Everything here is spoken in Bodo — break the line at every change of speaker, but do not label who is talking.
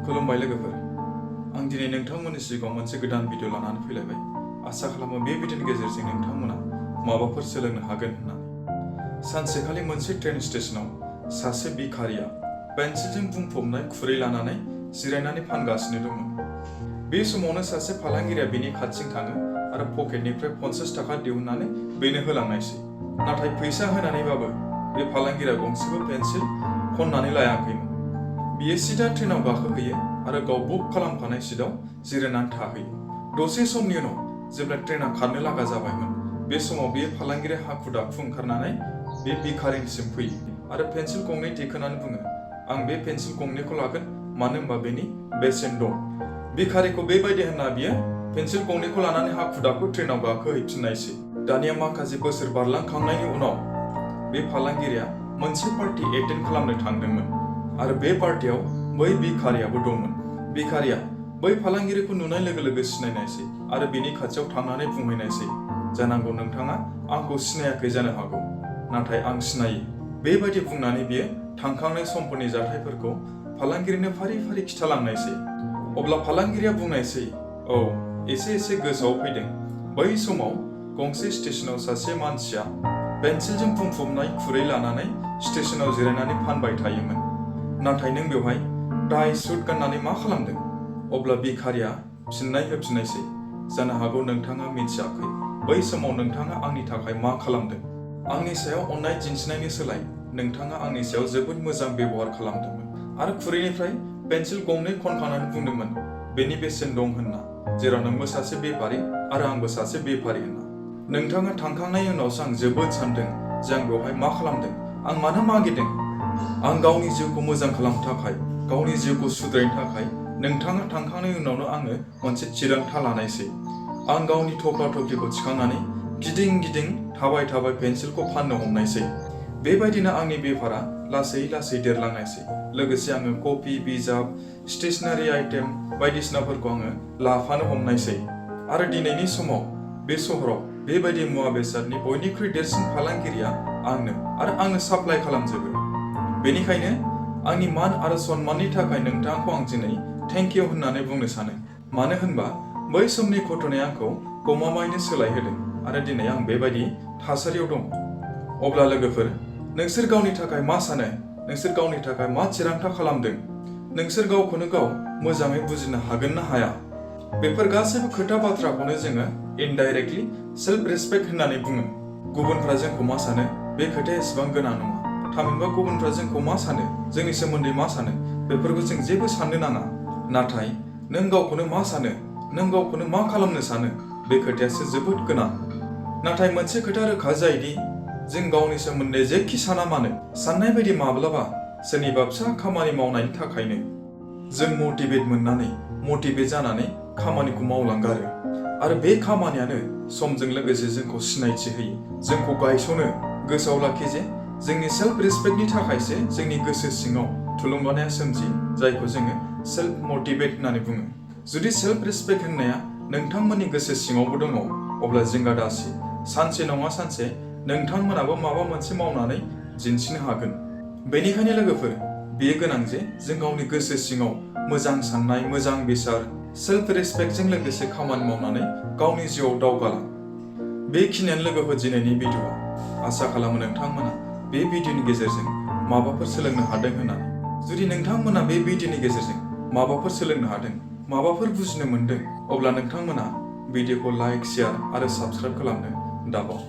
खुलुमबाय लोगोफोर आं दिनै नोंथांमोननि सिगाङाव मोनसे गोदान भिडिअ लानानै फैलायबाय आसा खालामो बे भिडिअनि गेजेरजों नोंथांमोना माबाफोर सोलोंनो हागोन होननानै सानसेखालि मोनसे ट्रेन स्टेशनाव सासे भिखारिया पेन्सिलजों बुंफबनाय खुरै लानानै जिरायनानै फानगासिनो दंमोन बे समावनो सासे फालांगिरिया बेनि खाथिजों थाङो आरो पकेटनिफ्राय 50 थाखा दिहुननानै बेनो होलांनायसै नाथाय फैसा होनानैबाबो बे फालांगिरिया गंसेबो पेन्सिल खननानै लायाखैमोन बियो सिदा ट्रेनाव गाखोहैयो आरो गाव बुक खालामखानाय सिटआव जिरायनानै थाहैयो दसे समनि उनाव जेब्ला ट्रेना खारनो लागा जाबायमोन बे समाव बियो फालांगिरिया हाखु दाखु ओंखारनानै बे भिखारिनिसिम फैयो आरो पेन्सिल गंनै दिखोनानै बुङो आं बे पेन्सिल गंनैखौ लागोन मानो होनबा बेनि बेसेन दं भिखारिखौ बेबायदि होनना बियो पेन्सिल गंनैखौ लानानै हाखु दाखु ट्रेनाव गाखोहैफिननायसै दानिया माखासे बोसोर बारलांखांनायनि उनाव बे फालांगिरिया मोनसे पार्टी एटेन्ड खालामनो थांदोंमोन आरो बे पार्टियाव बै भिखारियाबो दंमोन भिखारिया बै फालांगिरिखौ नुनाय लोगो लोगो सिनायनायसै आरो बेनि खाथियाव थांनानै बुंहैनायसै जानांगौ नोंथाङा आंखौ सिनायाखै जानो हागौ नाथाय आं सिनायो बेबायदि बुंनानै बियो थांखांनाय समफोरनि जाथायफोरखौ फालांगिरिनो फारि फारि खिथालांनायसै अब्ला फालांगिरिया बुंनायसै औ एसे गोसोआव फैदों बै समाव गंसे स्टेशनाव सासे मानसिया पेन्सिलजों बुंफबनाय खुरै लानानै स्टेशनाव जिरायनानै फानबाय थायोमोन नाथाय नों बेवहाय टाइ सुट गाननानै मा खालामदों अब्ला भिखारिया फिननाय होफिननायसै जानो हागौ नोंथाङा मिथियाखै बै समाव नोंथाङा आंनि थाखाय मा खालामदों आंनि सायाव अननाय दिन्थिनायनि सोलाय नोंथाङा आंनि सायाव जोबोद मोजां बेबहार खालामदोंमोन आरो खुरैनिफ्राय पेन्सिल गंनै खनखांनानै बुंदोंमोन बेनि बेसेन दं होनना जेराव नोंबो सासे बेफारि आरो आंबो सासे बेफारि होनना नोंथाङा थांखांनायनि उनावसो आं जोबोद सानदों जे आं बेवहाय मा खालामदों आं मानो मागिदों आं गावनि जिउखौ मोजां खालामनो थाखाय गावनि जिउखौ सुद्रायनो थाखाय नोंथाङा थांखांनायनि उनावनो आङो मोनसे थिरांथा लानायसै आं गावनि थफ्ला थफ्लिखौ थिखांनानै गिदिं थाबाय पेन्सिलखौ फाननो हमनायसै बेबायदिनो आंनि बेफारा लासै देरलांनायसै लोगोसे आङो कपि बिजाब स्टेशनारि आइटेम बायदिसिनाफोरखौ आङो लाफानो हमनायसै आरो दिनैनि समाव बे सहराव बेबायदि मुवा बेसादनि बयनिख्रुइ देरसिन फालांगिरिया आंनो साप्लाइ खालामजोबो बेनिखायनो आंनि मान आरो सन्माननि थाखाय नोंथांखौ आं दिनै थेंक इउ होननानै बुंनो सानो मानो होनबा बै समनि घटनाया आंखौ गमामायैनो सोलायहोदों आरो दिनै आं बेबायदि थासारियाव दं अब्ला लोगोफोर नोंसोर गावनि थाखाय मा सानो नोंसोर गावनि थाखाय मा थिरांथा खालामदों नोंसोर गावखौनो गाव मोजाङै बुजिनो हागोन ना हाया बेफोर गासैबो खोथा बाथ्राखौनो जोङो इनडाइरेक्टलि सेल्फ रेसपेक्ट होननानै बुङो गुबुनफ्रा जोंखौ मा सानो बे खोथाया एसेबां गोनां नङा थामहिनबा गुबुनफ्रा जोंखौ मा सानो जोंनि सोमोन्दै मा सानो बेफोरखौ जों जेबो साननो नाङा नाथाय नों गावखौनो मा सानो नों गावखौनो मा खालामनो सानो बे खोथायासो जोबोद गोनां नाथाय मोनसे खोथा रोखा जायोदि जों गावनि सोमोन्दै जेखि साना मानो साननाय बायदि माब्लाबा सोरनिबा फिसा खामानि मावनायनि थाखायनो जों मटिभेट जानानै खामानिखौ मावलांगारो आरो बे खामानियानो समजों लोगोसे जोंखौ सिनायथि होयो जोंखौ गायसनो गोसोआव लाखि जे जोंनि सेल्फ रेसपेक्टनि थाखायसो जोंनि गोसो सिङाव थुलुंगानाया सोमजियो जायखौ जोङो सेल्फ मटिभेट होननानै बुङो जुदि सेल्फ रेसपेक्ट होननाया नोंथांमोननि गोसो सिङावबो दङ अब्ला जिंगा दासि सानसे नङा सानसे नोंथांमोनाबो माबा मोनसे मावनानै दिन्थिनो हागोन बेनिखायनो लोगोफोर बेयो गोनां जे जों गावनि गोसो सिङाव मोजां साननाय मोजां बिचार सेल्फ रेसपेक्टजों लोगोसे खामानि मावनानै गावनि जिउआव दावगालां बेखिनियानो लोगोफोर दिनैनि भिडिअ आसा खालामो नोंथांमोना बे भिडिअनि गेजेरजों माबाफोर सोलोंनो हादों होननानै जुदि नोंथांमोना बे भिडिअनि गेजेरजों माबाफोर सोलोंनो हादों माबाफोर बुजिनो मोनदों अब्ला नोंथांमोना भिडिअखौ लाइक शेयार आरो साबस्क्राइब खालामनो दाबाव